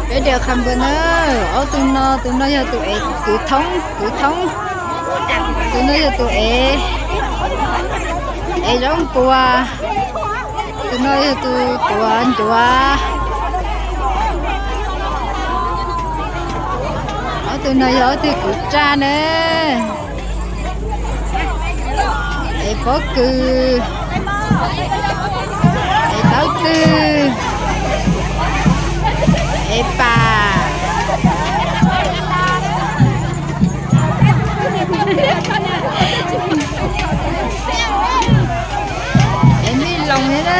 Peb diam qha npua na, ob tug no, tus no yog tus ev kwv thoob, kwv thoob, tus no yog tus ev, ev zaub npua, tus no yog tus tuav ncuav, ob tug no yog ob tug kwv raj na. Ev pob kws, ev taub twg, ev pam, ev mij loos thiab na.